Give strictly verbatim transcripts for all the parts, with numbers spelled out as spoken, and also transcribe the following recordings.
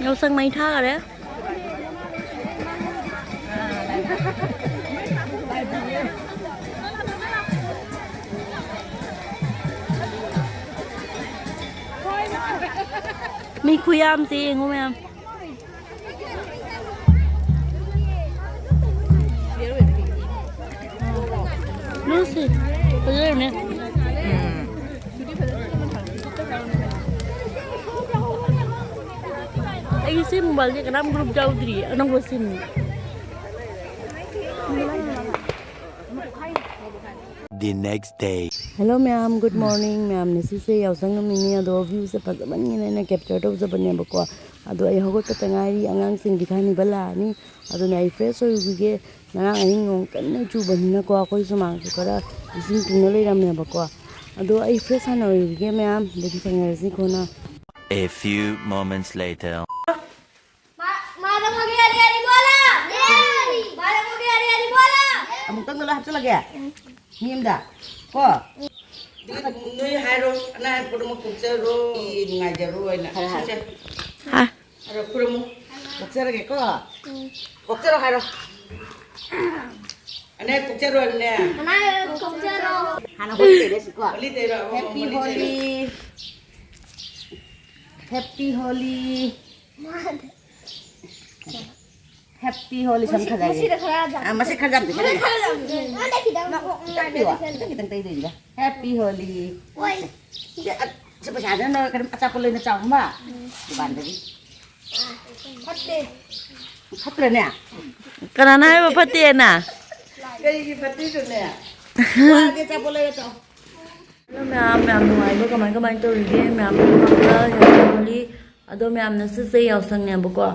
ꯌꯥꯎꯁꯪ ꯃꯩ ꯊꯥꯈꯔꯦ꯫ ꯃꯤ ꯈꯨꯌꯥꯝꯁꯦ ꯌꯦꯡꯉꯨ ꯃꯌꯥꯝ꯫ ꯂꯨꯁꯤ, ꯐꯖꯔꯝꯅꯦ꯫ ꯑꯩꯒꯤ ꯁꯤ ꯃꯣꯕꯥꯏꯜꯁꯦ ꯀꯅꯥꯝ ꯒ꯭ꯔꯨꯞ ꯌꯥꯎꯗ꯭ꯔꯤ, ꯑꯅꯧꯕ ꯁꯤꯝꯅꯤ꯫ The next day. Hello ꯃꯌꯥꯝ, good morning꯫ ꯃꯌꯥꯝꯅ ꯁꯤꯁꯦ ꯌꯥꯎꯁꯪ ꯅꯨꯃꯤꯠꯅꯤ, ꯑꯗꯣ ꯚ꯭ꯌꯨꯁꯦ ꯐꯖꯃꯟꯒꯤꯅ ꯑꯩꯅ ꯀꯦꯞꯆꯔ ꯇꯧꯖꯕꯅꯦꯕꯀꯣ꯫ ꯑꯗꯣ ꯑꯩ ꯍꯧꯒꯠꯄꯇ ꯉꯥꯏꯔꯤ, ꯑꯉꯥꯡꯁꯤꯡ ꯄꯤꯈꯥ ꯅꯤꯕ ꯂꯥꯛꯑꯅꯤ꯫ ꯑꯗꯨꯅ ꯑꯩ ꯐ꯭ꯔꯦꯁ ꯑꯣꯏꯔꯨꯈꯤꯒꯦ꯫ ꯉꯔꯥꯡ ꯑꯍꯤꯡ ꯅꯣꯡ ꯀꯟꯅ ꯆꯨꯕꯅꯤꯅꯀꯣ, ꯑꯩꯈꯣꯏ ꯁꯨꯃꯥꯡꯁꯨ ꯈꯔ ꯏꯁꯤꯡ ꯇꯨꯡꯅ ꯂꯩꯔꯝꯃꯦꯕꯀꯣ꯫ ꯑꯗꯣ ꯑꯩ ꯐ꯭ꯔꯦꯁ ꯍꯥꯟꯅ ꯑꯣꯏꯔꯨꯈꯤꯒꯦ ꯃꯌꯥꯝ, ꯑꯗꯨꯗꯤ ꯊꯦꯡꯅꯔꯁꯤ ꯀꯣꯟꯅ꯫ A few moments later. ꯃꯥ-, ꯃꯥꯗ ꯃꯣꯒꯤ ꯑꯔꯤ ꯑꯔꯤ ꯕꯣꯂꯥ꯫ ꯃꯥꯗ ꯃꯣꯒꯤ ꯑꯔꯤ ꯑꯔꯤ ꯕꯣꯂꯥ꯫ ꯑꯃꯨꯛꯇꯪꯗ ꯂꯣꯏ ꯍꯥꯞꯆꯤꯜꯂꯒꯦ꯫ ꯃꯤ ꯑꯃꯗ꯫ ꯀꯣ? ꯅꯣꯏ ꯍꯥꯏꯔꯣ, ꯑꯅꯥ ꯑꯌꯦꯛ ꯄꯨꯝꯅꯃꯛ ꯀꯣꯛꯆꯔꯣ, ꯅꯨꯡꯉꯥꯏꯖꯔꯣ ꯍꯥꯏꯅ꯫ ꯍꯥꯏꯔꯣ, ꯍꯥꯏꯔꯣ꯫ ꯁꯤꯁꯦ꯫ ꯍꯥ꯫ ꯍꯥꯏꯔꯣ, ꯈꯨꯔꯨꯝꯃꯨ꯫ ꯀꯣꯛꯆꯔꯒꯦꯀꯣ꯫ ꯀꯣꯛꯆꯔꯣ ꯍꯥꯏꯔꯣ꯫ ꯑꯅꯥ ꯑꯌꯦꯛ ꯀꯣꯛꯆꯔꯣ ꯍꯥꯏꯕꯅꯦ꯫ ꯑꯅꯥ ꯑꯌꯦꯛ ꯀꯣꯛꯆꯔꯣ꯫ ꯍꯥꯟꯅ ꯍꯣꯂꯤ ꯇꯩꯔꯁꯤꯀꯣ꯫ ꯍꯣꯂꯤ ꯇꯩꯔꯣ, ꯑꯃꯃꯝ ꯍꯦꯄꯤ ꯍꯣꯂꯤ ꯍꯣꯂꯤ꯫ ꯇꯩꯔꯣ꯫ ꯍꯦꯄꯤ ꯍꯣꯂꯤ꯫ ꯍꯦꯄꯤ ꯍꯣꯂꯤ꯫ ꯁꯝ ꯃꯁꯤ-, ꯈꯖꯥꯏꯁꯦ꯫ ꯃꯁꯤꯗ ꯈꯔ ꯌꯥꯝ-, ꯑꯥ, ꯃꯁꯤ ꯈꯔ ꯌꯥꯝ ꯃꯁꯤ ꯈꯔ ꯌꯥꯝ-, ꯃꯉꯣꯟꯗ ꯈꯤꯇꯪ꯫ ꯃꯈꯣꯡ ꯈꯤꯇꯪ ꯄꯤꯌꯣ, ꯈꯤꯇꯪ ꯈꯤꯇꯪ ꯇꯩꯗꯣꯏꯅꯤꯗ꯫ Happy Holi꯫ ꯁꯦ, ꯑ, ꯁꯤ ꯄꯩꯁꯥꯁꯤꯅ ꯅꯣꯏ ꯀꯩꯅꯣ ꯑꯆꯥꯄꯣꯠ ꯂꯩꯅ ꯆꯥꯎ ꯑꯃ ꯗꯨꯀꯥꯟꯗꯒꯤ꯫ ꯐꯠꯇꯦ꯫ ꯐꯠꯇ꯭ꯔꯅꯦ? ꯀꯅꯥꯅ ꯍꯥꯏꯕ ꯐꯠꯇꯦꯅ? ꯀꯩꯒꯤ ꯐꯠꯇ꯭ꯔꯤꯅꯣꯅꯦ? ꯋꯥꯒꯦ ꯑꯆꯥꯄꯣꯠ ꯂꯩꯔ ꯆꯥꯎ꯫ ꯍꯜꯂꯣ ꯃꯌꯥꯝ, ꯃꯌꯥꯝ ꯅꯨꯡꯉꯥꯏꯕ꯭ꯔꯣ? ꯀꯃꯥꯏ, ꯀꯃꯥꯏꯅ ꯇꯧꯔꯤꯒꯦ? ꯃꯌꯥꯝ ꯃꯃꯥꯡꯗ ꯌꯥꯎꯁꯪ ꯍꯣꯂꯤ, ꯑꯗꯣ ꯃꯌꯥꯝꯅ ꯁꯤꯁꯦ ꯌꯥꯎꯁꯪꯅꯦꯕꯀꯣ,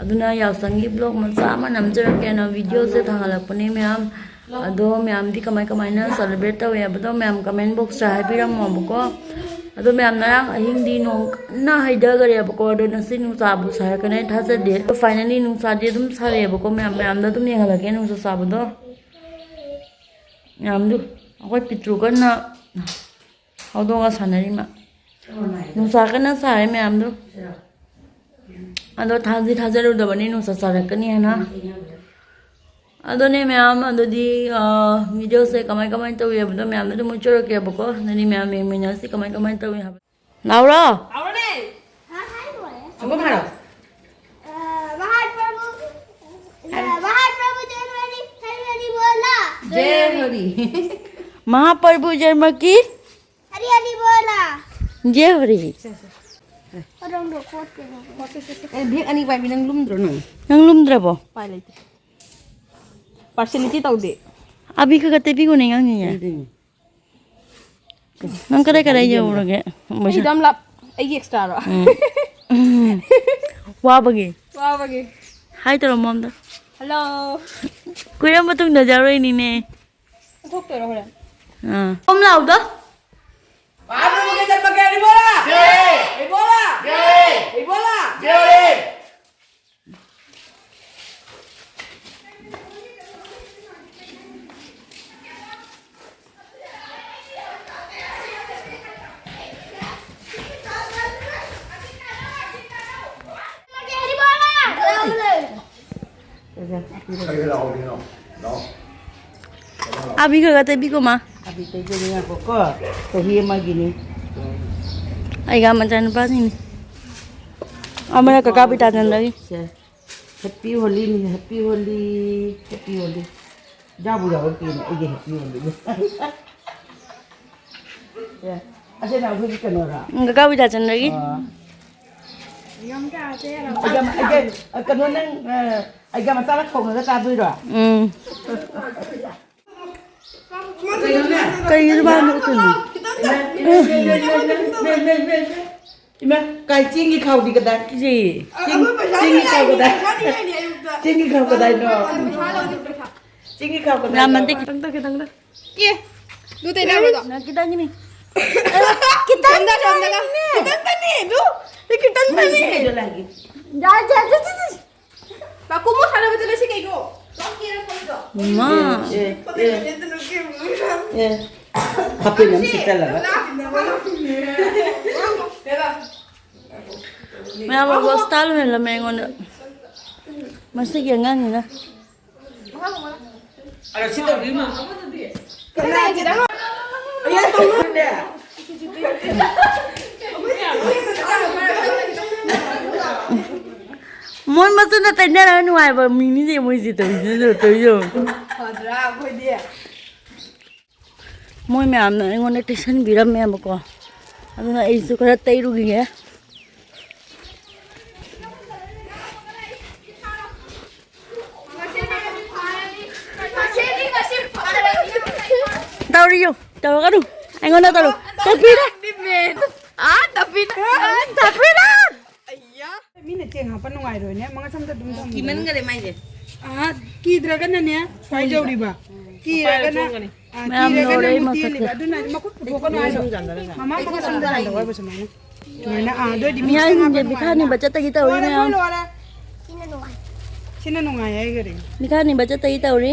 ꯑꯗꯨꯅ ꯌꯥꯎꯁꯪꯒꯤ vlog ꯃꯆꯥ ꯑꯃ ꯅꯝꯖꯔꯛꯀꯦꯅ videoꯁꯦ ꯊꯥꯒꯠꯂꯛꯄꯅꯦ ꯃꯌꯥꯝ꯫ ꯑꯗꯣ ꯃꯌꯥꯝꯗꯤ ꯀꯃꯥꯏ, ꯀꯃꯥꯏꯅ celebrate ꯇꯧꯋꯦ ꯍꯥꯏꯕꯗꯣ ꯃꯌꯥꯝ comment boxꯇ ꯍꯥꯏꯕꯤꯔꯝꯃꯣꯕꯀꯣ꯫ ꯑꯗꯣ ꯃꯌꯥꯝ ꯉꯔꯥꯡ ꯑꯍꯤꯡꯗꯤ ꯅꯣꯡ ꯀꯟꯅ ꯍꯩꯊꯈꯔꯦꯕꯀꯣ, ꯑꯗꯣ ꯉꯁꯤ ꯅꯨꯡꯁꯥꯕꯨ ꯁꯥꯔꯛꯀꯅꯤ ꯊꯥꯖꯗꯦ꯫ ꯑꯗꯣ finally ꯅꯨꯡꯁꯥꯗꯤ ꯑꯗꯨꯝ ꯁꯥꯔꯛꯑꯦꯕꯀꯣ ꯃꯌꯥꯝ, ꯃꯌꯥꯝꯗ ꯑꯗꯨꯝ ꯌꯦꯡꯍꯜꯂꯛꯀꯦ ꯅꯨꯡꯁꯥ ꯁꯥꯕꯗꯣ꯫ ꯃꯌꯥꯝꯗꯨ ꯑꯩꯈꯣꯏ ꯄꯤꯇ꯭ꯔꯨ ꯀꯟꯅ ꯍꯧꯗꯣꯡꯒ ꯁꯥꯟꯅꯔꯤꯃ꯫ ꯅꯨꯡꯁꯥ ꯀꯟꯅ ꯁꯥꯔꯦ ꯃꯌꯥꯝꯗꯣ꯫ ꯑꯗꯣ ꯊꯥꯗꯤ ꯊꯥꯖꯔꯨꯗꯕꯅꯤ ꯅꯨꯡꯁꯥ ꯁꯥꯔꯛꯀꯅꯤ ꯍꯥꯏꯅ꯫ ꯑꯗꯨꯅꯦ ꯃꯌꯥꯝ, ꯑꯗꯨꯗꯤ, ꯑ, videoꯁꯦ ꯀꯃꯥꯏ ꯀꯃꯥꯏ ꯇꯧꯏ ꯍꯥꯏꯕꯗꯣ ꯃꯌꯥꯝꯗ ꯑꯗꯨꯝ ꯎꯠꯆꯔꯛꯀꯦꯕꯀꯣ꯫ ꯑꯗꯨꯗꯤ ꯃꯌꯥꯝ ꯌꯦꯡꯃꯤꯟꯅꯁꯤ ꯀꯃꯥꯏ ꯀꯃꯥꯏ ꯇꯧꯏ ꯍꯥꯏꯕ꯫ ꯂꯥꯎꯔꯣ꯫ ꯁꯪꯒꯣꯝ ꯍꯥꯏꯔꯣ꯫ महाप्रभु जन्म की हरी हरी बोला। जय हरी। महाप्रभु जन्म की हरी हरी बोला। जय हरी। ꯑꯦ, bag ꯑꯅꯤ ꯄꯥꯏꯕꯤ, ꯅꯪ ꯂꯨꯝꯗ꯭ꯔꯣ ꯅꯪ? ꯅꯪ ꯂꯨꯝꯗ꯭ꯔꯕꯣ? ꯎꯄꯥꯏ ꯂꯩꯇꯦ꯫ Personality ꯇꯧꯗꯦ꯫ ꯑꯕꯤ ꯈꯔ ꯈꯔ ꯇꯩꯕꯤꯌꯨꯅꯦ, ꯉꯥꯡꯅꯤꯡꯉꯦ꯫ ꯇꯩꯗꯣꯏꯅꯦ꯫ ꯅꯪ ꯀꯗꯥꯏ ꯀꯗꯥꯏ ꯌꯧꯔꯒꯦ? ꯑꯩꯗꯣ ꯌꯥꯝ ꯂꯥꯞ-, ꯑꯩꯒꯤ extraꯔꯣ? ꯎꯝ꯫ ꯎꯝ꯫ ꯋꯥꯕꯒꯤ? ꯋꯥꯕꯒꯤ꯫ Hi ꯇꯧꯔꯝꯃꯣ ꯑꯝꯇ꯫ Hello꯫ ꯀꯨꯏꯔ ꯃꯇꯨꯡꯗ ꯌꯥꯎꯔꯛꯏꯅꯤꯅꯦ꯫ ꯊꯣꯛꯇꯣꯏꯔꯣ ꯍꯣꯔꯦꯟ? ꯑꯥ꯫ ꯀꯣꯝ ꯂꯥꯎꯗꯣ꯫ महाप्रभु के जन्म के हरी बोला। जय। हरी बोला। जय। हरी बोला। जय। ꯑꯕꯤ ꯈꯔ ꯈꯔ ꯇꯩꯕꯤꯈꯣ, ꯃꯥ꯫ ꯑꯕꯤ ꯇꯩꯕꯤꯈꯣ, ꯉꯥꯏꯈꯣꯀꯣ꯫ ꯆꯍꯤ ꯑꯃꯒꯤꯅꯤ꯫ ꯑꯩꯒ ꯃꯆꯥꯅꯨꯄꯥꯁꯤꯡꯅꯤ꯫ ꯑꯃꯅ ꯀꯀꯥ ꯕꯤꯇꯥꯅꯟꯗꯒꯤ꯫ ꯁꯦ꯫ Happy Holiꯅꯤ, Happy Holi, Happy Holi꯫ ꯌꯥꯕꯨ ꯌꯥꯎꯔꯛꯇꯦꯅꯦ, ꯑꯩꯒꯤ ꯍꯦꯛ ꯌꯣꯟꯕꯗꯣ꯫ ꯑꯦ, ꯑꯁꯤꯅ ꯑꯩꯈꯣꯏꯒꯤ ꯀꯩꯅꯣꯔꯥ? ꯎꯝ, ꯀꯀꯥ ꯕꯤꯗ꯭ꯌꯥꯆꯟꯗ꯭ꯔꯒꯤ꯫ ꯑꯥ꯫ ꯑꯩꯒ, ꯑꯩꯒ, ꯀꯩꯅꯣ ꯅꯪ, ꯑ, ꯑꯩꯒ ꯃꯆꯥꯒ ꯊꯣꯡꯉꯒ ꯆꯥꯗꯣꯏꯔꯣ? ꯎꯝ꯫ ꯀꯩꯅꯣꯅꯦ? ꯀꯩꯅꯣ ꯃꯥꯅ ꯅꯣꯛꯇꯣꯏꯅꯣ? ꯏꯃꯥ, ꯀꯥꯏ ꯆꯦꯡꯒꯤ ꯈꯥꯎꯗꯤ ꯀꯗꯥꯏ? ꯁꯤ꯫ ꯆꯦꯡ, ꯑꯩꯈꯣꯏ ꯄꯩꯁꯥ ꯆꯦꯡꯒꯤ ꯈꯥꯎ ꯂꯩꯇꯦ, ꯀꯗꯥꯏ? ꯄꯩꯁꯥ ꯊꯤꯔꯤꯉꯩꯅꯦ ꯑꯌꯨꯛꯇ꯫ ꯆꯦꯡꯒꯤ ꯈꯥꯎ ꯀꯗꯥꯏꯅꯣ? ꯄꯩꯁꯥ ꯂꯧꯗꯦ, ꯄꯩꯁꯥ꯫ ꯆꯦꯡꯒꯤ ꯈꯥꯎ ꯀꯗꯥꯏꯅꯣ? ꯌꯥꯝꯃꯟꯗꯦ, ꯈꯤꯇꯪꯗ, ꯈꯤꯇꯪꯗ꯫ ꯑꯦ, ꯑꯗꯨ ꯇꯩꯅꯕ꯭ꯔꯣ? ꯅꯪ ꯈꯤꯇꯪꯒꯤꯅꯤ꯫ ꯈꯤꯇꯪꯗ, ꯈꯤꯇꯪꯗ꯫ ꯈꯤꯇꯪꯗꯅꯤ ꯑꯗꯨ꯫ ꯑꯩ ꯈꯤꯇꯪꯗꯅꯤ꯫ ꯃꯣꯏ ꯁꯤꯗ ꯂꯥꯛꯑꯒꯦ꯫ ꯌꯥ, ꯌꯥ, ꯌꯥ, ꯌꯥ, ꯌꯥ꯫ ꯂꯥꯛꯀꯨꯝꯃꯣ, ꯁꯥꯟꯅꯕ ꯆꯠꯂꯁꯤ ꯀꯩꯅꯣ? ꯂꯥꯛꯀꯦꯔꯥ ꯈꯣꯠꯂꯤꯗꯣ? ꯃꯥ꯫ ꯑꯦ, ꯑꯦ, ꯑꯦ꯫ ꯍꯥꯞꯄꯦꯟ ꯑꯃ ꯁꯦꯠꯆꯜꯂꯒ꯫ ꯃꯌꯥꯝ ꯑꯣꯕ ꯁ꯭ꯇꯥꯏꯜ ꯑꯣꯏꯍꯜꯂꯝꯃꯦ ꯑꯩꯉꯣꯟꯗ꯫ ꯃꯁꯤꯒꯤ ꯑꯉꯥꯡꯅꯤꯅ꯫ ꯑꯗꯣ ꯁꯤ ꯇꯧꯕꯤꯒꯅꯨ꯫ ꯀꯅꯥꯒꯤꯗ? ꯑꯌꯥ, ꯇꯧꯅꯨꯅꯦ꯫ ꯃꯣꯏ ꯃꯆꯤꯟꯗ ꯇꯩꯅꯔꯒ ꯅꯨꯡꯉꯥꯏꯕ ꯃꯤꯅꯤꯅꯦ ꯃꯣꯏꯁꯦ ꯇꯧꯔꯤꯁꯦ, ꯇꯧꯔꯤꯁꯦ꯫ ꯐꯗ꯭ꯔꯥ ꯑꯩꯈꯣꯏꯗꯤ? ꯃꯣꯏ ꯃꯌꯥꯝꯅ ꯑꯩꯉꯣꯟꯗ ꯇꯩꯁꯟꯕꯤꯔꯝꯃꯦꯕꯀꯣ, ꯑꯗꯨꯅ ꯑꯩꯁꯨ ꯈꯔ ꯇꯩꯔꯨꯈꯤꯒꯦ꯫ ꯇꯧꯔꯤꯌꯨ, ꯇꯧꯔꯒꯅꯨ, ꯑꯩꯉꯣꯟꯗ ꯇꯧꯔꯨ꯫ ꯇꯥꯄꯤꯗ꯫ ꯑꯥ, ꯇꯥꯄꯤꯗ꯫ ꯇꯥꯄꯤꯗ꯫ ꯑꯩꯌꯥ꯫ ꯃꯤꯅ ꯆꯦꯡ ꯍꯥꯞꯄ ꯅꯨꯡꯉꯥꯏꯔꯣꯏꯅꯦ, ꯃꯉꯛꯁꯝꯗ ꯑꯗꯨꯝ ꯊꯝꯃꯨ꯫ ꯀꯤꯃꯟꯈꯔꯦ ꯃꯥꯏꯁꯦ꯫ ꯑꯥ, ꯀꯤꯗ꯭ꯔꯒꯅꯅꯦ ꯁꯨꯃꯥꯏꯅ ꯇꯧꯔꯤꯕ꯫ ꯀꯤꯔꯒꯅ, ꯑꯥ, ꯃꯌꯥꯝ ꯀꯤꯔꯒꯅ ꯂꯣꯏꯔꯦ ꯑꯩ ꯑꯃꯨꯛ ꯃꯁꯛꯁꯦ꯫ ꯆꯦꯜꯂꯤꯕ꯫ ꯑꯗꯨꯅ ꯃꯈꯨꯠ ꯄꯨꯊꯣꯛꯀꯅꯨ ꯍꯥꯏꯗꯣ꯫ ꯃꯃꯥ ꯃꯈꯨꯠ ꯆꯪꯗꯅ ꯇꯧꯕ ꯁꯨꯃꯥꯏꯅ꯫ ꯁꯨꯃꯥꯏꯅ, ꯑꯥ, ꯑꯗꯨ ꯑꯣꯏꯗꯤ ꯃꯤꯌꯥꯝꯁꯤꯡꯁꯦ ꯃꯤꯈꯥ ꯅꯤꯕ ꯆꯠꯇꯒꯤ ꯇꯧꯔꯤ ꯂꯣꯏꯔꯦ, ꯃꯌꯥꯝ꯫ ꯂꯣꯏꯔꯦ꯫ ꯁꯤꯅ ꯅꯨꯡꯉꯥꯏ ꯍꯥꯏꯈꯔꯦ꯫ ꯃꯤꯈꯥ ꯅꯤꯕ ꯆꯠꯇꯒꯤ ꯇꯧꯔꯤ꯫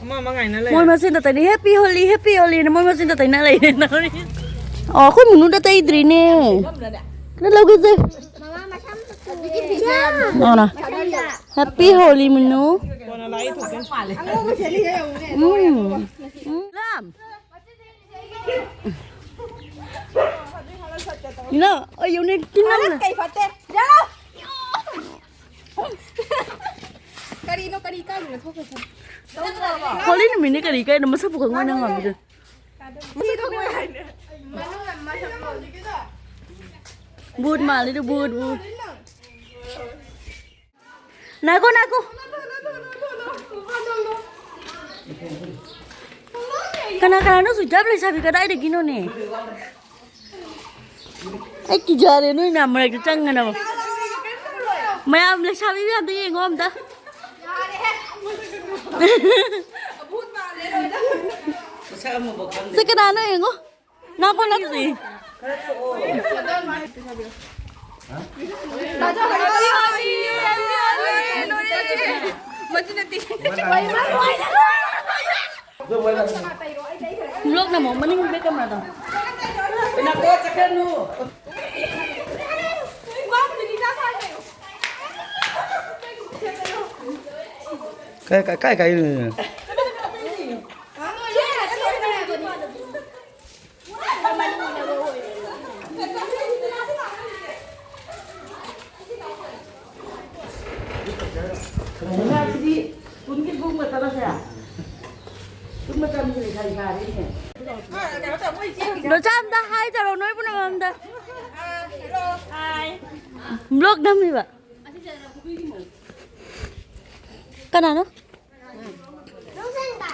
ꯑꯃ ꯑꯃ ꯉꯥꯏꯅ ꯂꯩꯔꯦ꯫ ꯃꯣꯏ ꯃꯁꯦꯟꯗ ꯇꯩꯅ, "Happy Holi, Happy Holi"ꯅ ꯃꯣꯏ ꯃꯁꯦꯟꯗ ꯇꯩꯅ ꯂꯩꯔꯦ ꯇꯧꯔꯤ꯫ ꯑꯣ, ꯑꯩꯈꯣꯏ ꯃꯨꯅꯨꯗ ꯇꯩꯗ꯭ꯔꯤꯅꯦ꯫ ꯀꯩꯅꯣ ꯂꯧꯒꯦꯁꯦ꯫ ꯅꯥꯎꯅ꯫ Happy Holi, ꯃꯨꯅꯨ꯫ ꯀꯣꯟꯅ ꯂꯥꯛꯏ ꯊꯣꯛꯀꯦ꯫ ꯎꯝ꯫ ꯎꯝ꯫ ꯂꯥꯝ꯫ ꯏꯅꯥꯎ, ꯑꯩ ꯌꯧꯅꯦ ꯇꯤꯟꯅꯕꯅ꯫ ꯀꯩ ꯐꯠꯇꯦ? ꯌꯥꯔꯣ꯫ ꯀꯔꯤꯅꯣ, ꯀꯔꯤ ꯀꯥꯏꯗꯅꯣ ꯊꯣꯛꯈ꯭ꯔꯁꯦ? ꯍꯣꯂꯤ ꯅꯨꯃꯤꯠꯅꯤ ꯀꯔꯤ ꯀꯩꯅꯣ ꯃꯁꯛꯄꯨ ꯈꯪꯉꯣꯏ ꯅꯪ ꯉꯝꯃꯤꯗꯣ꯫ ꯕꯨꯠ ꯃꯥꯜꯂꯤꯗꯣ, ꯕꯨꯠ, ꯕꯨꯠ꯫ ꯅꯥꯏꯈꯣ, ꯅꯥꯏꯈꯣ꯫ ꯀꯅꯥ ꯀꯅꯥꯅꯣ ꯁꯨꯏ ꯇꯥꯏꯞ ꯂꯩꯁꯥꯕꯤ ꯀꯗꯥꯏꯗꯒꯤꯅꯣꯅꯦ? ꯑꯩ ꯀꯤꯖꯔꯦ ꯅꯣꯏ ꯃꯌꯥꯝ ꯃꯔꯛꯇ ꯆꯪꯒꯅꯕ꯫ ꯃꯌꯥꯝ ꯂꯩꯁꯥꯕꯤ ꯃꯌꯥꯝꯗꯣ ꯌꯦꯡꯉꯣ ꯑꯝꯇ꯫ ꯁꯤ ꯀꯅꯥꯅꯣ ꯌꯦꯡꯉꯣ꯫ ꯅꯥꯀꯣꯡ ꯅꯥꯀꯣꯡ꯫ ꯕ꯭ꯂꯣꯛ ꯅꯝꯃꯣ, ꯃꯅꯤꯡ ꯕꯦꯛ ꯀꯦꯃꯦꯔꯥꯗꯣ꯫ ꯀꯥꯏ, ꯀꯥꯏ, ꯀꯥꯏ, ꯀꯥꯏ? ꯂꯣꯆꯥ ꯑꯝꯇ ꯍꯥꯏ ꯇꯧꯔꯣ ꯅꯣꯏ ꯄꯨꯝꯅꯃꯛ ꯑꯝꯇ꯫ ꯕ꯭ꯂꯣꯛ ꯅꯝꯃꯤꯕ꯫ ꯀꯅꯥꯅꯣ?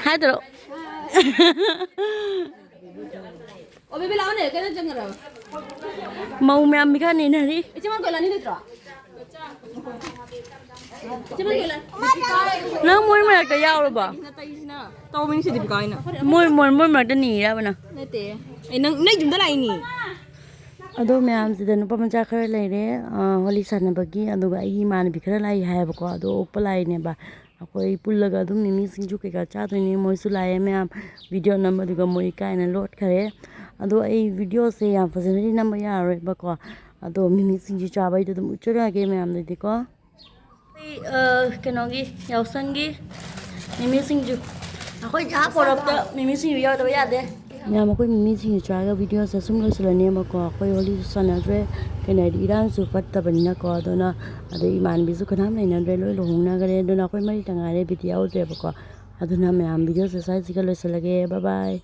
ꯍꯥꯏꯗ꯭ꯔꯣ? ꯑꯣ, ꯕꯦꯕꯤ, ꯂꯥꯛꯑꯣꯅꯦ, ꯀꯩꯅꯣ ꯆꯪꯉꯔꯣ? ꯃꯧ ꯃꯌꯥꯝ ꯃꯤꯈꯥ ꯅꯦꯅꯔꯤ꯫ ꯏꯆꯦ ꯃꯥꯡꯒꯣꯜ ꯑꯅꯤ ꯂꯩꯇ꯭ꯔꯣ? ꯏꯆꯦ ꯃꯥꯡꯒꯣꯜ ꯑꯅꯤ꯫ ꯅꯪ ꯃꯣꯏ ꯃꯔꯛꯇ ꯌꯥꯎꯔꯕꯣ? ꯇꯧꯕꯤꯅꯤ ꯁꯤꯗꯤ ꯀꯥꯏꯅ꯫ ꯃꯣꯏ, ꯃꯣꯏ, ꯃꯣꯏ ꯃꯔꯛꯇ ꯅꯤꯔꯕ ꯅꯪ? ꯅꯠꯇꯦ꯫ ꯑꯩ ꯅꯪ, ꯅꯪ ꯌꯨꯝꯗ ꯂꯥꯛꯏꯅꯤ꯫ ꯑꯗꯣ ꯃꯌꯥꯝꯁꯤꯗ ꯅꯨꯄꯥ ꯃꯆꯥ ꯈꯔ ꯂꯩꯔꯦ, ꯑ, ꯍꯣꯂꯤ ꯁꯥꯟꯅꯕꯒꯤ, ꯑꯗꯨꯒ ꯑꯩꯒꯤ ꯏꯃꯥꯟꯅꯕꯤ ꯈꯔ ꯂꯥꯛꯏ ꯍꯥꯏꯌꯦꯕꯀꯣ, ꯑꯗꯣ ꯑꯣꯛꯄ ꯂꯥꯛꯏꯅꯦꯕ꯫ ꯑꯩꯈꯣꯏ ꯄꯨꯜꯂꯒ ꯑꯗꯨꯝ ꯃꯤꯃꯤ ꯁꯤꯡꯖꯨ ꯀꯩꯀꯥ ꯆꯥꯗꯣꯏꯅꯦ꯫ ꯃꯣꯏꯁꯨ ꯂꯥꯛꯑꯦ ꯃꯌꯥꯝ, ꯚꯤꯗꯤꯑꯣ ꯅꯝꯕꯗꯨꯒ ꯃꯣꯏ ꯏꯀꯥꯏꯅ ꯂꯣꯠꯈꯔꯦ꯫ ꯑꯗꯣ ꯑꯩ ꯚꯤꯗꯤꯑꯣꯁꯦ ꯌꯥꯝ ꯐꯖꯅꯗꯤ ꯅꯝꯕ ꯌꯥꯔꯔꯣꯏꯕꯀꯣ, ꯑꯗꯣ ꯃꯤꯃꯤ ꯁꯤꯡꯖꯨ ꯆꯥꯕꯩꯗꯣ ꯑꯗꯨꯝ ꯎꯠꯆꯔꯛꯑꯒꯦ ꯃꯌꯥꯝꯗꯗꯤꯀꯣ꯫ ꯑꯩ, ꯑ, ꯀꯩꯅꯣꯒꯤ, ꯌꯥꯎꯁꯪꯒꯤ ꯃꯤꯃꯤ ꯁꯤꯡꯖꯨ꯫ ꯑꯩꯈꯣꯏ ꯏꯍꯥ ꯄꯣꯔꯛꯇ ꯃꯤꯃꯤ ꯁꯤꯡꯖꯨ ꯌꯥꯎꯗꯕ ꯌꯥꯗꯦ꯫ ꯃꯌꯥꯝ ꯑꯩꯈꯣꯏ ꯃꯤꯃꯤ ꯁꯤꯡꯖꯨ ꯆꯥꯔꯒ ꯚꯤꯗꯤꯑꯣꯁꯦ ꯁꯨꯝ ꯂꯣꯏꯁꯤꯜꯂꯅꯦꯕꯀꯣ꯫ ꯑꯩꯈꯣꯏ ꯍꯣꯂꯤꯁꯨ ꯁꯥꯟꯅꯗ꯭ꯔꯦ, ꯀꯩꯅꯣ ꯍꯥꯏꯗꯤ ꯏꯔꯥꯡꯁꯨ ꯐꯠꯇꯕꯅꯤꯅꯀꯣ꯫ ꯑꯗꯨꯅ ꯑꯗꯩ ꯏꯃꯥꯟꯅꯕꯤꯁꯨ ꯀꯅꯥꯝ ꯂꯩꯅꯗ꯭ꯔꯦ, ꯂꯣꯏ ꯂꯨꯍꯣꯡꯅꯈ꯭ꯔꯦ꯫ ꯑꯗꯨꯅ ꯑꯩꯈꯣꯏ ꯃꯔꯤꯇ ꯉꯥꯏꯔꯦ, ꯕꯤꯠ ꯌꯥꯎꯗ꯭ꯔꯦꯕꯀꯣ꯫ ꯑꯗꯨꯅ ꯃꯌꯥꯝ, ꯚꯤꯗꯤꯑꯣꯁꯦ ꯁ꯭ꯋꯥꯏꯁꯤꯒ ꯂꯣꯏꯁꯤꯜꯂꯒꯦ꯫ ꯕꯥꯏ ꯕꯥꯏ꯫